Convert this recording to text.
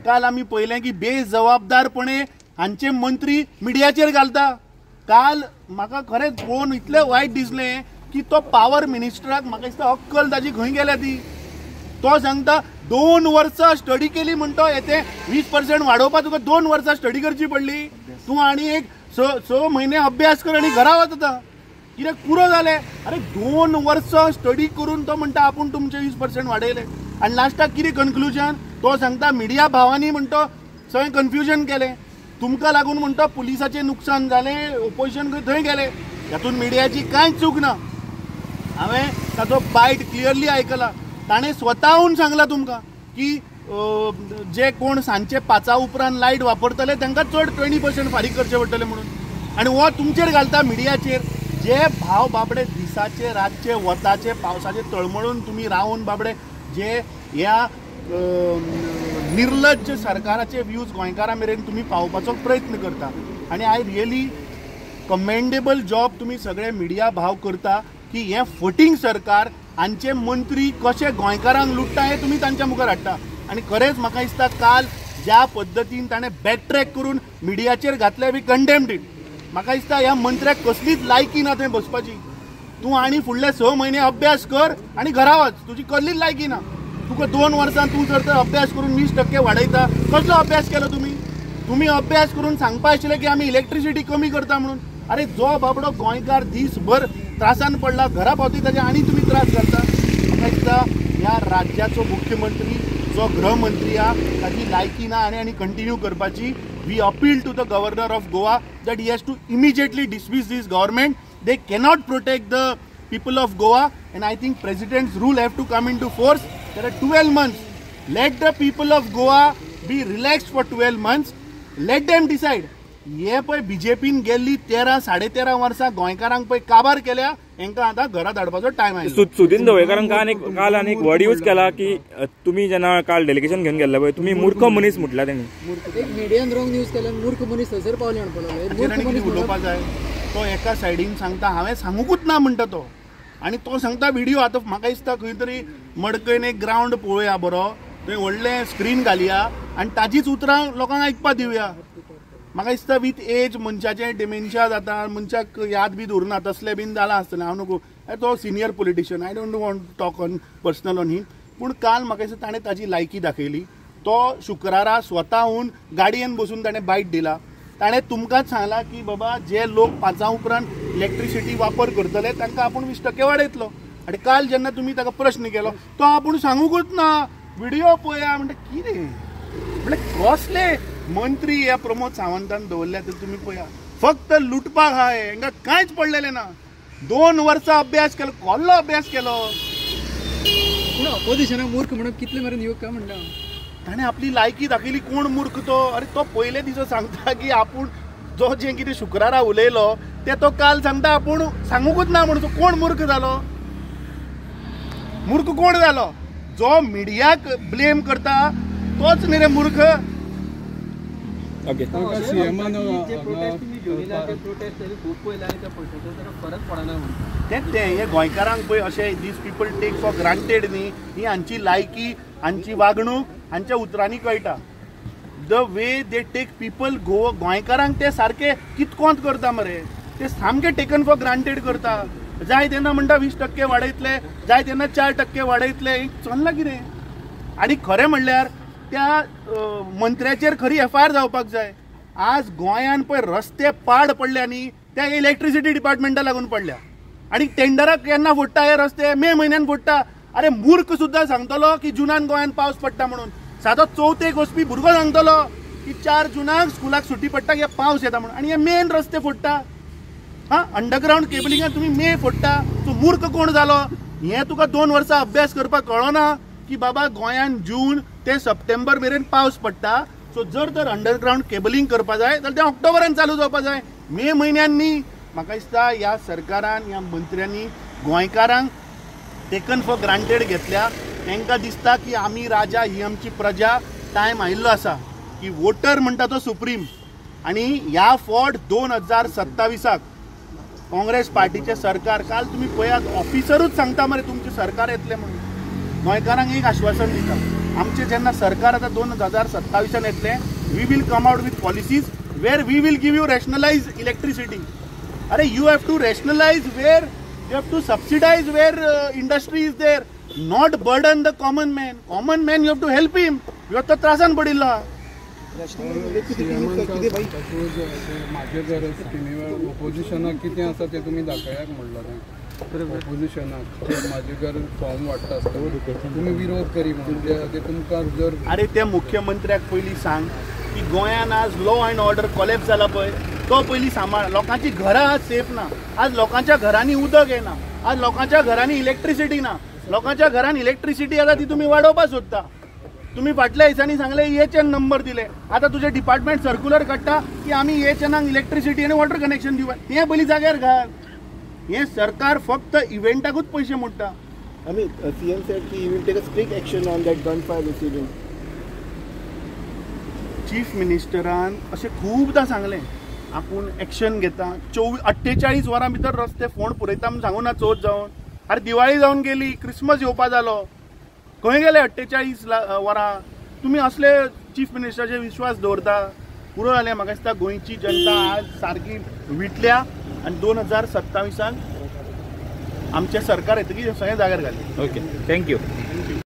काल आमी पळयलें की बेजबाबदारपणे हांचे मंत्री मिडियाचेर घालता. काल म्हाका खरेंच पळोवन इतलें वायट दिसलें की तो पावर मिनिस्टराक म्हाका दिसता अक्कल ताजी खंय गेल्या ती. तो सांगता 2 वर्सां स्टडी केली म्हणटा, हें 20% वाडोवपाक तुका 2 वर्सां स्टडी करची पडली. तूं आनी एक 6 म्हयने अभ्यास कर आनी घरा वच. आतां कितें पुरो जालें? अरे 2 वर्सां स्टडी करून तो म्हणटा आपूण तुमचे 20% वाडयले. आनी लास्टाक कितें कन्क्लुजन? तो सांगता मिडिया भावांनी म्हणटा सगळें कन्फ्युजन केलें, तुमकां लागून म्हणटा पुलिसाचें नुकसान जालें, ओपोजिशन थंय गेलें. हातूंत मिडियाची कांयच चूक ना. हांवें ताचो बायट क्लियरली आयकला. ताणें स्वताहून सांगलां तुमकां की जे कोण सांजचे 5 उपरांत लायट वापरतले तांकां चड 20% फारीक करचे पडटले म्हणून. आनी हो तुमचेर घालता मिडियाचेर. जे भाव बाबडे दिसाचे रातचे वताचे पावसाचे तळमळून तुमी रावन बाबडे जे ह्या निर्लज्ज सरकाराचे व्यूज गोंयकारां मेरेन तुमी पावोवपाचो प्रयत्न करता. आनी I really commendable job तुमी सगळे मिडिया भाव करता की हें फटींग सरकार हांचे मंत्री कशे गोंयकारांक लुट्टा हें तुमी तांच्या मुखार हाडटा. आनी खरेंच म्हाका दिसता काल ज्या पद्दतीन ताणें बॅकट्रॅक करून मिडियाचेर घातलें, we condemned it. म्हाका दिसता ह्या मंत्र्याक कसलीच लायकी ना थंय बसपाची. तूं आनी फुडले 6 म्हयने अभ्यास कर आनी घरा वच, तुजी कसलीच लायकी ना. तुका 2 वर्सां तूं जर तर अभ्यास करून 20% वाडयता, कसलो अभ्यास केलो तुमी? तुमी अभ्यास करून सांगपा आशिल्लें की आमी इलेक्ट्रिसिटी कमी करता म्हणून. अरे जो बाबडो गोंयकार दीसभर त्रासान पडला, घरा पावती ताजे आनी तुमी त्रास घालता. म्हाका दिसता ह्या राज्याचो मुख्यमंत्री जो गृहमंत्री आहा ताजी लायकी ना आनी आनी कंटिन्यू करपाची. We appeal to the governor of Goa that he has to immediately dismiss this government. They cannot protect the people of Goa and I think president's rule have to come into force. There are 12 months. Let the people of Goa be relaxed for 12 months. Let them decide. हे पळय बीजेपीन गेल्ली 13 13.5 वर्सां गोंयकारांक पळय काबार केल्या, हेंकां आतां घरा धाडपाचो टायम आयलो. सुदीन ढवळीकारान काल आनी एक वर्ड यूज केला की तुमी जेन्ना काल डेलिगेशन घेवन गेल्ले पळय तुमी मूर्ख मनीस म्हटला तेणी. एक मिडियान रॉंग न्यूज केल्यान मूर्ख मनीस थंयसर पावले म्हणपाक लागलो. उलोवपा जाय. तो एका सायडीन सांगता हांवें सांगूकूच ना म्हणटा तो, आनी तो सांगता व्हिडियो. आतां म्हाका दिसता खंय तरी मडकयन एक ग्रावंड पळोवया बरो, थंय व्हडलें स्क्रीन घालया आनी ताजीच उतरां लोकांक आयकपा दिवया. म्हाका दिसता विथ एज मनशाचें डिमेन्शिया जाता, मनशाक याद बी दवरना, तसलें बीन जालां आसतलें. हांव नको, तो senior politician, I don't want to talk on personal on him. पूण काल म्हाका दिसता ताणें ताजी लायकी दाखयली. तो शुक्रारा स्वताहून गाडयेन बसून ताणें बायट दिला. ताणें तुमकांच सांगलां की बाबा जे लोक 5 उपरांत इलेक्ट्रिसिटी वापर करतले तांकां आपूण 20% वाडयतलो. आनी काल जेन्ना तुमी ताका प्रश्न केलो तो आपूण सांगूकूच ना, व्हिडियो पळया म्हणटा. कितें म्हणल्यार कसले मंत्री ह्या प्रमोद सावंतान दवरल्या तर तुमी पळया, फक्त लुटपाक आहा, हांकां कांयच पडलेलें ना. 2 वर्सां अभ्यास केलो, कसलो अभ्यास केलो? ऑपोजिशनाक मूर्ख म्हणून कितले मेरेन योग्य काय म्हणटा? ताणें आपली लायकी दाखयली. कोण मूर्ख तो? अरे तो पयले दिसा सांगता की आपूण जो जें कितें शुक्रारा उलयलो तें तो काल सांगता आपूण सांगूकूच ना म्हणून. कोण मूर्ख जालो? मूर्ख कोण जालो? जो मिडियाक ब्लेम करता तोच न्ही रे मूर्ख. तें तें हे गोंयकारांक पळय अशें these people take for granted न्ही. ही हांची लायकी, हांची वागणूक हांच्या उतरांनी कळटा. The way they take people Goa, गोंयकारांक ते सारके कितकोंत करता मरे, ते सामके टेकन फॉर ग्रांटेड करता. जाय तेन्ना म्हणटा 20% वाडयतले, जाय तेन्ना 4% वाडयतले. चल्लां कितें? आनी खरें म्हणल्यार त्या मंत्र्याचेर खरी एफआयआर जावपाक जाय. आज गोंयान पळय रस्ते पाड पडल्या न्ही, त्या इलेक्ट्रिसिटी डिपार्टमेंटा लागून पडल्या. आनी टेंडराक केन्ना फोडटा हे रस्ते? मे म्हयन्यान फोडटा. अरे मूर्ख सुद्दां सांगतलो की जुनान गोंयान पावस पडटा म्हणून. सादो चवथेक वचपी भुरगो सांगतलो की 4 जुनाक स्कुलाक सुटी पडटा की पावस येता म्हणून. आनी हे मेन रस्ते फोडटा. हां, अंडरग्रावंड केबलिंगान तुमी मे फोडटा. तूं मूर्ख कोण जालो? हें तुका 2 वर्सां अभ्यास करपाक कळना की बाबा गोंयान जून ते सप्टेंबर मेरेन पावस पडटा. सो जर तर अंडरग्रावंड केबलिंग करपा जाय जाल्यार तें ऑक्टोबरान चालू जावपा जाय, मे म्हयन्यान न्ही. म्हाका दिसता ह्या सरकारान, ह्या मंत्र्यांनी गोंयकारांक टेकन फॉर ग्रांटेड घेतल्या. तांकां दिसता की आमी राजा, ही आमची प्रजा. टायम आयिल्लो आसा की वोटर म्हणटा तो सुप्रीम. आनी ह्या फावट 2027 काँग्रेस पार्टीचें सरकार, काल तुमी पळयात ऑफिसरूच सांगता मरे तुमचें सरकार येतलें म्हणून. गोंयकारांक एक आश्वासन दिता, आमचें जेन्ना सरकार आतां 2027 येतलें, we will come out with policies where we will give you rationalise electricity. अरे you have to rationalise where you have to subsidise where industry is there, not burden the common man. Common man you have to help him. ह्यो तो त्रासान पडिल्लो. म्हाजे जर ऑपोजिशनाक कितें आसा तें तुमी दाखयात म्हणलां. ऑपोजिशनाक म्हाजे घर फॉर्म वाडटा आसतना तुमी विरोध करी म्हणून ते तुमकां जर अरे त्या मुख्यमंत्र्याक पयलीं सांग की गोंयान आज लॉ अँड ऑर्डर कॉलेप्स जाला पळय तो पयलीं सांबाळ. लोकांची घरां आज सेफ ना, आज लोकांच्या घरांनी उदक येना, आज लोकांच्या घरांनी इलेक्ट्रिसिटी ना. लोकांच्या घरान इलेक्ट्रिसिटी आसा ती तुमी वाडोवपाक सोदता. तुम्ही फाटल्या दिसांनी सांगले EHN number दिले, आता तुझे डिपार्टमेंट सर्क्युलर काडटा की आमी EHNांक इलेक्ट्रिसिटी आनी वॉटर कनेक्शन दिवपा. हें पयलीं जाग्यार घाल. हें सरकार फक्त इव्हेंटाकूच पयशे मोडटा. आमी CM said की he will take a strict action on that gunfire incident. Chief मिनिस्टरान अशें खूबदां सांगलें आपूण एक्शन घेता. 48 वरां भितर रस्ते फोंड पुरयता म्हूण सांगू ना चवथ जावन. अरे दिवाळी जावन गेली, क्रिसमस येवपा जालो, खंय गेले 48 वरां? तुमी असले चीफ मिनिस्टराचेर विश्वास दवरता? पुरो जालें. म्हाका दिसता गोंयची जनता आज सारकी विटल्या आनी 2027 आमचें सरकार येतकीर सगळें जाग्यार घालें. Okay, thank you.